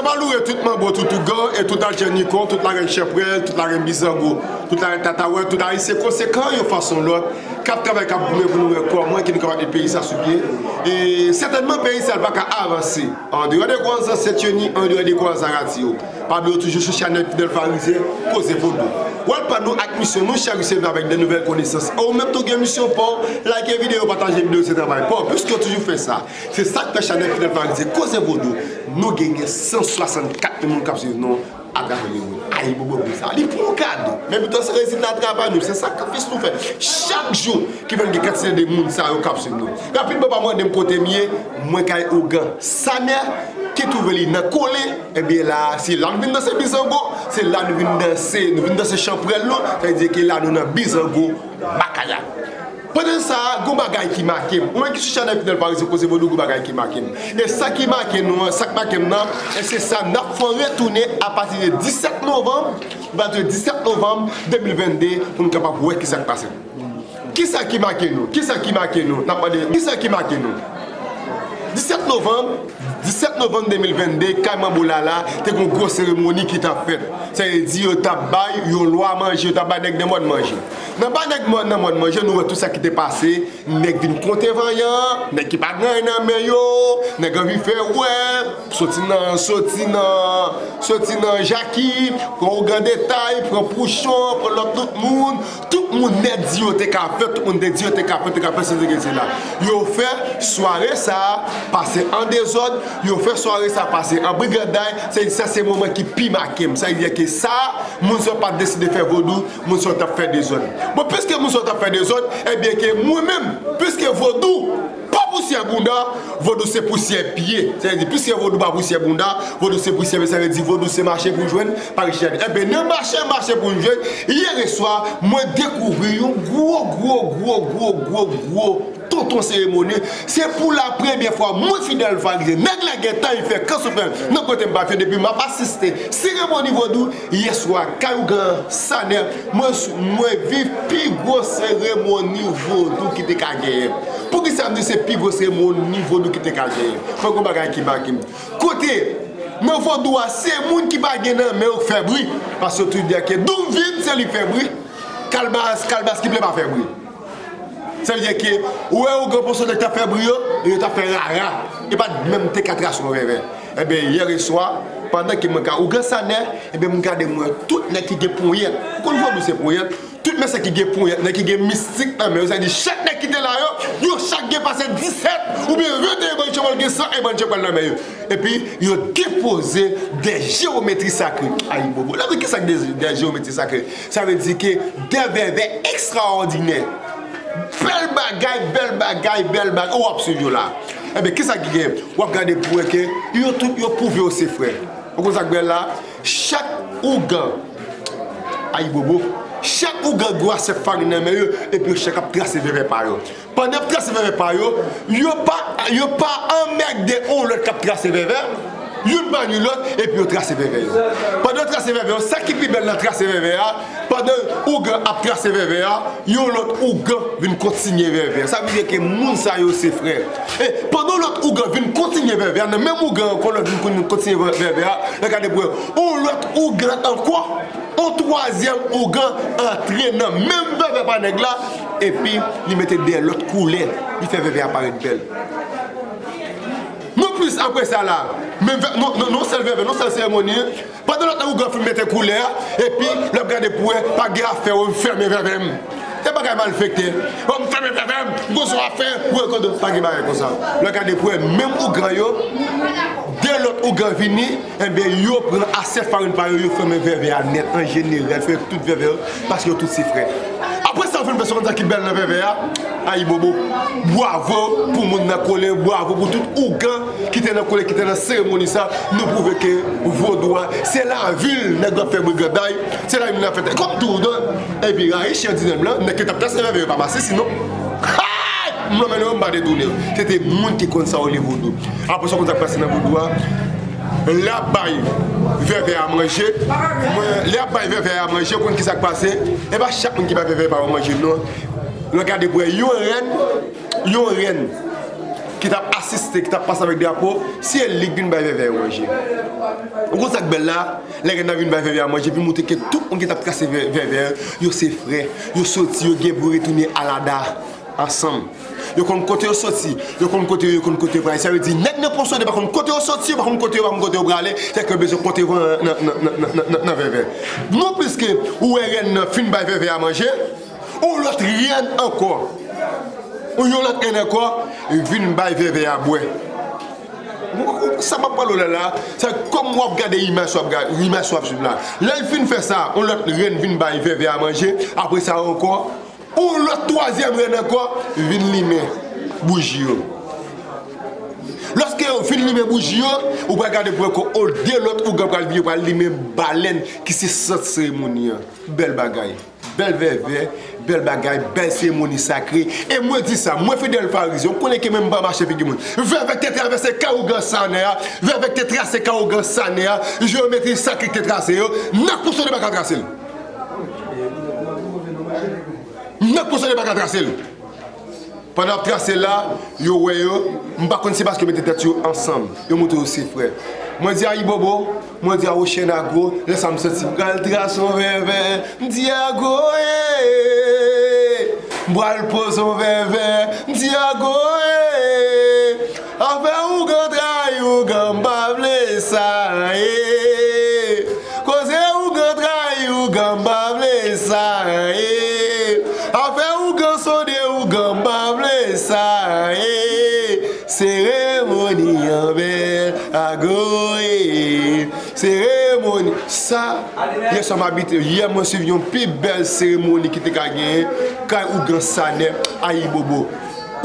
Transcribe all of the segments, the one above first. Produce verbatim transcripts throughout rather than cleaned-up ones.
Maloure tout manbo, tout ougan, e tout aljenikon, tout larenn chanpwèl, tout larenn bizango, tout larenn tatawèl, tout ayisyen konsekan yon fason ou lòt, k ap travay, k ap goumen pou nou wè kòman ke nou kapab met peyi sa sou pye. E sètènman, peyi sa pa ka avanse andeyò de kwa zansèt yo ni andeyò de kwa zarati yo. Pa bliye w toujou sou chanèl Fidèl Farizyen, Koze Vodou. Wòl pa nou ak misyon nou, chè, se vin avèk de nouvèl konesans. E ou menm tou gen misyon pa w, like videyo, pataje videyo, se travay pa w. Piske w toujou fè sa, se sa k fè chanèl Fidèl Farizyen, Koze Vodou, nou genyen san swasannkat mil moun k ap swiv nou atravè lemond. Ayibobo pou sa. Li pran yon kado. Men pito se rezilta travay nou. Se sakrifis nou fè chak jou ki fè n gen kantite de moun sa yo k ap swiv nou. Rapidman, pa mande m kote m ye, mwen kay ougan Sanè, ki twouve li nan Kolen. Ebyen la, se la nou vin danse bizango, se la nou vin danse, nou vin danse chanpwèl nou, sa vle di ke la nou nan bizango Makaya. Pandan sa, gon bagay ki make m. Ou menm ki sou chanèl Fidèl Farizyen, Koze Vodou, gon bagay ki make m. E sa ki make nou an, sa k make m nan, e se sa n ap fè w retounen apati de disèt novanm, apati de disèt novanm de mil vennde, pou n kapab wè kisa k pase. Kisa ki make nou? Kisa ki make nou? N ap mande, kisa ki make nou? Disèt novanm, disèt novanm de mil vennde, kay Manbo Lala, te gon gwo seremoni ki t ap fèt. Sa vle di, yo t ap bay yon lwa manje, yo t ap bay nèg nan mòn manje. Nan bay nèg mòn, nan mòn manje, nou wè tout sa ki te pase. Nèg vin konte vanyan, nèg ki pa gen anyen nan men yo, nèg anvi fè wè, soti nan, soti nan, soti nan Jaki, pran ougan Detay, pran Pouchon, pran lòt tout moun. Tout moun nèt di yo te ka fè, tout moun te di yo te ka fè, te ka fè, se te gen se la. Yo fè sware sa a pase an dezòd, yo fè sware sa a pase an briganday, se, sa se moman ki pi make m. Sa vle di ke sa, moun sa yo pa t deside fè vodou, moun sa yo t ap fè dezòd. Bon, piske moun sa yo t ap fè dezòd, ebyen ke mwen menm, piske vodou pa pousyè bounda, vodou se pousyè pye. Sa vle di, piske vodou pa pousyè bounda, vodou se pousyè pye, sa vle di vodou se mache pou jwenn, pa rete chita. Ebyen, nan mache, mache pou jwenn, yè swa, mwen dekouvri yon gwo, gwo, gwo, gwo, gwo, gwo tonton seremoni. Se pou la premyè fwa, mwen Fidèl Farizyen, nèg la gen tan li fè kansouflè nan kote m pa fè depi m ap asiste seremoni vodou. Yè swa, kay ougan Sanè, mwen, mwen viv pi gwo seremoni vodou ki te ka genyen. Poukisa m di se pi gwo seremoni vodou ki te ka genyen? Mwen gon bagay ki make m. Kote, nan vodou a, se moun ki pa gen nan men yo k fè bri. Paske yo toujou di ke doum vid, se li k fè bri. Kalbas, kalbas ki ple pa fè bri. Sa vle di ke, ou wè ougan Pouchon nèg t ap fè bri yo, e yo t ap fè rara. E pa t menm te ka trase yon vèvè. Ebyen, yè swa, pandan ke mwen ka ougan Sanè, ebyen, m gade mwen tout nèg ki gen ponyèt. Ou konn vodou se ponyèt? Tout mesye ki gen ponyèt, nèg ki gen mistik nan men yo, sa vle di chak nèg ki te la yo, yo chak gen pase disèt oubyen venteyen bann chanpwèl, gen san e bann chanpwèl nan men yo. Epi, yo depoze de jewometri sakre. Ayibobo. Lè w di kisa k de, de jewometri sakre? Sa vle di ke de vèvè ekstraòdinè. Bèl bagay, bèl bagay, bèl bagay. Ou ap swiv yo la. Ebyen, kisa ki gen? W ap gade pou wè ke yo tout, yo pwouve yo se frè. Ou konn sa k bèl la? Chak ougan, ayibobo, chak ougan gen yon asyèt farin nan men yo, epi yo chak ap trase vèvè pa yo. Pandan y ap trase vèvè pa yo, yo pa, yo pa anmède yon lòt k ap trase vèvè, youn pa ni lòt, epi yo trase vèvè yo. Pandan yo trase vèvè yo, sa ki pi bèl nan trase vèvè a, pandan ougan ap trase vèvè a, yon lòt ougan vin kontinye vèvè a. Sa vle di ke moun sa yo se frè. E pandan yon lòt ougan vin kontinye vèvè a, nan menm ougan ankò, lòt vin kon-, kontinye vèvè a, lè gade pou wè, yon lòt ougan ankò, yon twazyèm ougan antre nan menm vèvè pa nèg la, epi li mete de lòt koulè, li fè vèvè a parèt bèl. Non plis apre sa la, menm vè-, non, non, non sèl vèvè, non sèl seremoni, pandan lòt ougan fin mete koulè a, epi lè w ap gade pou wè, pa gen afè, w fèmen vèvè m. Se bagay malfektè. Bon, m fèmen vèvè m, m gon sa w ap fè, w rekonde, pa gen bagay konsa. Lè w gade pou wè, menm ougan yo, de lòt ougan vini, ebyen, yo pran asyèt farin pa yo, yo fèmen vèvè a nèt, an jeneral, fè tout vèvè yo, paske yo tout se frè. Apre sa, yo fin fè sa konsa ki bèl nan vèvè a, ayibobo. Bwavo pou moun nan Kolen, bwavo pou tout ougan ki te nan Kolen, ki te nan seremoni sa. Nou pwouve ke vodou a, se lavil nèg yo ap fè briganday, se lavil nèg ap fè tè. Kòm tou, epi Ayisyen di nan blan, nèg ki t ap trase vèvè yo pa pase, sinon, hay! M lonmen non, m pa detounen. Se te moun ki konn sa yo rele vodou. Apre sa, w konn sa k pase nan vodou a? Lè y ap bay vèvè a manje, mwen, lè y ap bay vèvè a manje, ou konn ki sa k pase? E pa chak moun ki bay vèvè pa yo manje, non. Lè w gade pou wè, yon rèn, yon rèn, ki t ap asiste, ki t ap pase avèk drapo, se li k vin bay vèvè yo manje. Ou konn sa k bèl la? Lè rèn nan vin bay vèvè a manje, vin montre ke tout moun ki t ap trase vè- vèvè yo, yo se frè, yo soti, yo gen pou yo retounen Alada ansanm. Yo konn kote yo soti, yo konn kote yo, yo konn kote yo prale. Sa vle di, nèg nan Ponsonde pa konn kote yo soti, yo pa konn kote yo, pa konn kote yo prale, se ke yo bezwen konte nan, nan, nan vèvè. Non plis ke ou wè rèn nan fin bay vèvè a manje, yon lòt rèn ankò, yon lòt rèn ankò vin bay vèvè a bwè. Sa m ap pale w la la, se kòm w ap gade imaj w ap ga- imaj w ap swiv la. Lè l fin fè sa, yon lòt rèn vin bay vèvè a manje, apre sa ankò, yon lòt twazyèm rèn ankò vin limen bouji yo. Lòske yo fin limen bouji yo, ou pral gade pou wè ke de lòt ougan pral vini, yo pral limen balèn ki se sant seremoni an. Bèl bagay. Bèl vèvè, bèl bagay, bèl seremoni sakre. E mwen di sa, mwen Fidèl Farizyen, ou konnen ke mwen m pa mache figi moun. Vèvè k te travèse kay ougan Sanè a, vèvè k te trase kay ougan Sanè a, jeyometri sakre k te trase yo, nèg Ponsonde pa ka trase l. Nèg Ponsonde pa ka trase l. Pandan y ap trase la, yo wè yo, m pa konn si paske yo mete tèt yo ansanm, yo montre yo se frè. Mwen di Ayibobo, mwen di Awochèn Agwo, lè sa m santi m pral trase yon vèvè, m di Agwo, ee, m pral poze yon vèvè, m di Agwo, ee, afè ougan trayi ougan, m pa vle sa, ee. Koze ougan trayi ougan, m pa vle sa, ee. Afè ougan sonde ougan, m pa vle sa, ee. Seremoni an bèl, Agwo, ee. Seremoni. Sa, yè swa m abite, yè mwen swiv yon pi bèl seremoni ki te ka genyen, kay ougan Sanè, Ayibobo.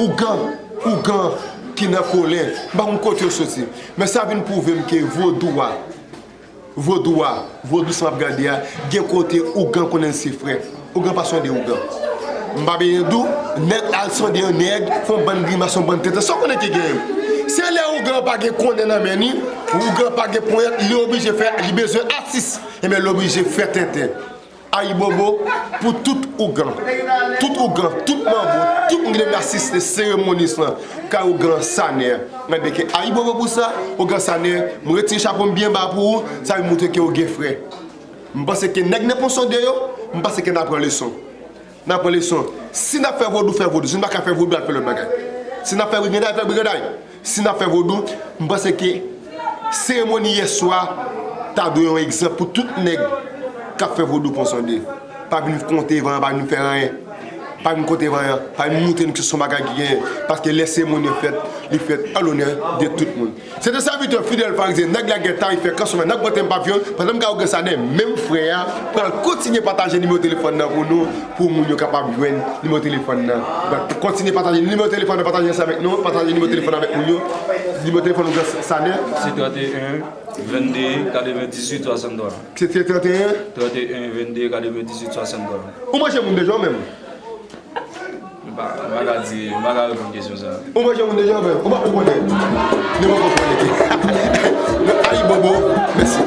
Ougan, ougan ki nan Kolen, m pa konn kote yo soti. Men sa vin pwouve m ke vodou a, Vodou a, vodou sa m ap gade a, gen kote ougan konnen l se frè. Ougan pa sonde ougan. M pa bezwen di w, nèg al sonde yon nèg, fè yon bann grimas, yon bann tenten, sa w konnen ki genyen? Se lè ougan pa gen konnen nan men li, ougan pa gen ponyèt, li oblije fè, li bezwen atis, ebyen l oblije fè tenten. Ayibobo pou tout ougan, tout ougan, tout manbo, tout moun ki te vin asiste seremoni sa, kay ougan Sanè. Mwen di ke ayibobo pou sa, ougan Sanè, mwen retire chapo m byen ba pou ou, sa vin montre ke ou gen frè. M panse ke nèg nan Ponsonde yo, m panse ke n a pran leson. N a pran leson. Si n ap fè vodou, fè vodou. Si n pa ka fè vodou, al fè lòt bagay. Si n ap fè briganday, al fè briganday. Si n ap fè vodou, m panse ke seremoni yè swa ta dwe yon egzanp pou tout nèg k ap fè vodou Ponsonde. Pa vin konte vanyan, pa vin fè anyen. Pa vin konte vanyan, pa vin montre nou ke se yon bagay ki genyen. Paske lè seremoni an fèt, li fèt an lonè de tout moun. Se te sèvitè Fidèl Farizyen, nèg lagè tarifè, kanson, nèg pwentè m pa vyon, pandan m ka ogan sa, menm frè a pral kontinye pataje nimewo telefòn nan pou nou, pou moun yo kapab jwenn nimewo telefòn nan. Donk, kontinye pataje nimewo telefòn nan, pataje sa avèk nou, pataje nimewo telefòn avèk moun yo. Nimewo telefòn nou, Sanè. Se trannteyen, vennde, katrevendizuit, swasanntwa. Se, se trannteyen? Trannteyen, vennde, katrevendizuit, swasanntwa. Ou manje moun deja ou menm? M pa, m pa ka di, m pa ka reponn kesyon sa a. Ou manje moun deja, men ou pa konprann. Nou pa konprann. Ayibobo, mèsi.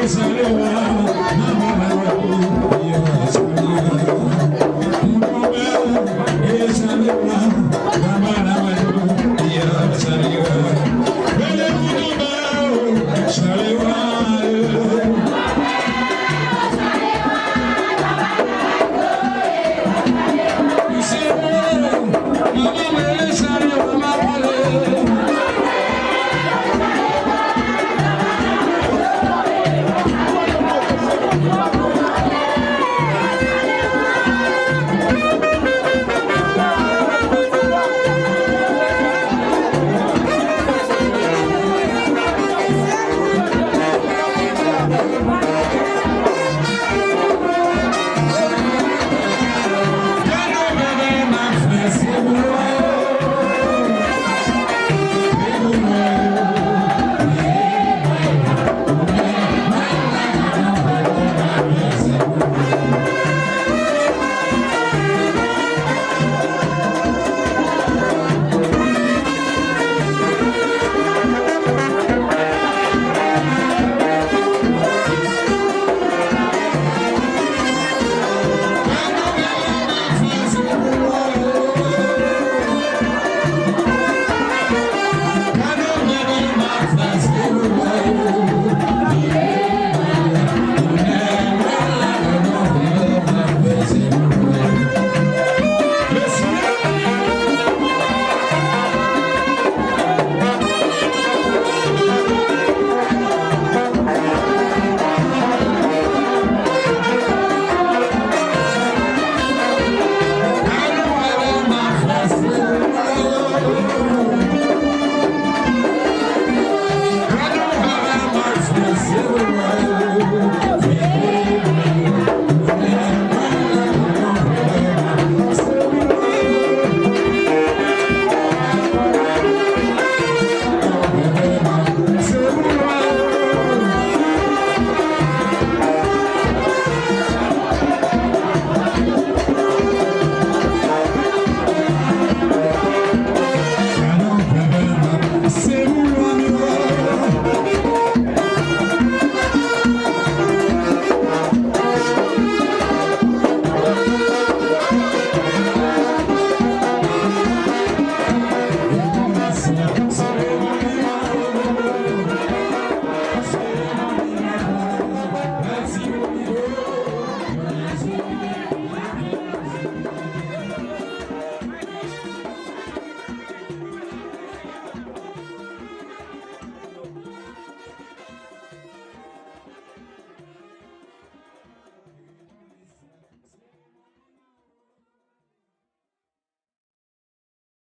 Sa yo,